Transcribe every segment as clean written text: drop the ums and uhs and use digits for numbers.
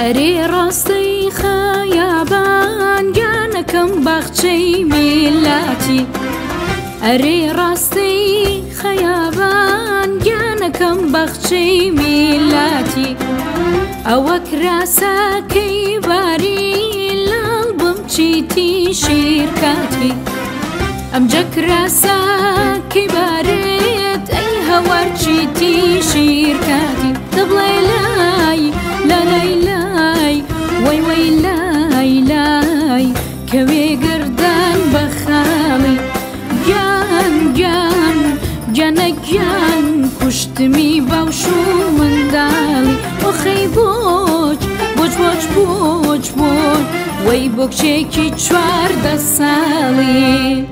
ئەرێ ڕاستەی خەیابان گیانەکەم باخچەی میلاتی ئەرێ ڕاستەی خەیابان گیانەکەم باخچەی میلاتی ئەوە کراسەکەی باری لاڵ بم چیتی شیرکاتی ئەمجە کراسەکەی بارێت ئەی هەوار چیتی شیرکاتی دەبڵێ لای لالای لای وەی وەی لای لای کەوێ گردان بە خاڵی گیان گیان گیانە گیان کوشتمی باوش و منداڵی ئۆخەی بۆچ بۆچ بۆچ بۆچ بۆچ وەی بۆ کچێکی 14 ساڵی.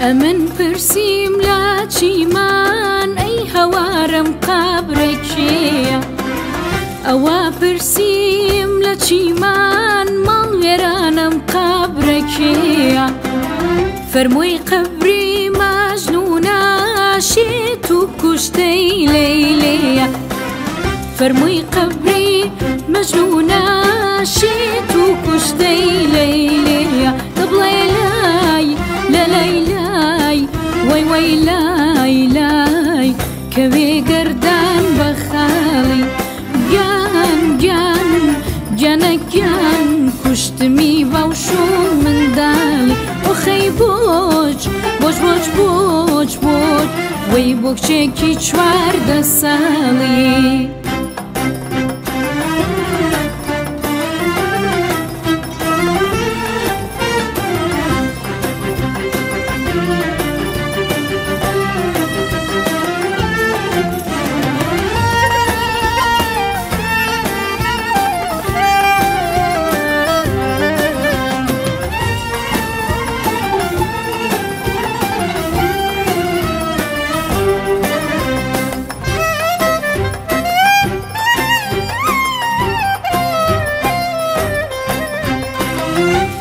ئەمن پرسیم لە چیمان ئەی هەوارم قابرێکێیە ئەوە پرسیم لە چیمان ماڵ وێرانم قابرێکێیە فەرمووی قەبری مەجنونە شێت و کوشتەی لەیلەیە فەرمووی قەبری مەجنونە شێت و کوشتەی لەیلەیە دەبڵێ لای لەلای لای وەی وەی لای لای کەوێ گەردان بە خاڵی گیان گیان گیانە گیان کوشتمی باوش و منداڵی ئۆخەی بۆچ بۆچ بۆچ بۆچ بۆچ وەی بۆ کچێکی 14 ساڵی.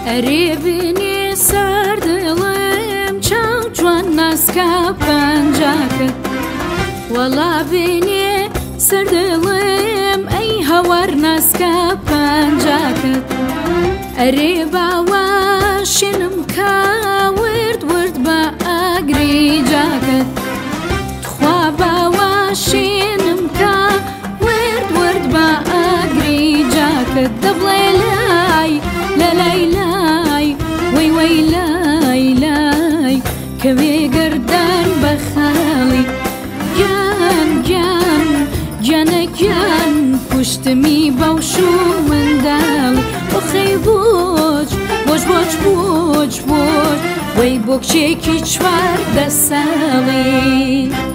ئەرێ بینێ سەردڵم چاو جوان ناسکە پەنجاکە وەڵا بینێ سەردڵم ئەی هەوار ناسکە پەنجاکەت ئەرێ باواشێنم کە ورد ورد بە ئاگری جاکەت تخوا باواشێنم کە ورد ورد بە ئاگری جاکەت دەبڵێ لای لەلای لای وەی وەی لای لای کەوێ گەردان بە خاڵی گیان گیان گیانە گیان کوشتمی باوش و منداڵی ئۆخەی بۆچ بۆچ بۆچ بۆچ بۆچ وەی بۆ کچێکی 14 ساڵی.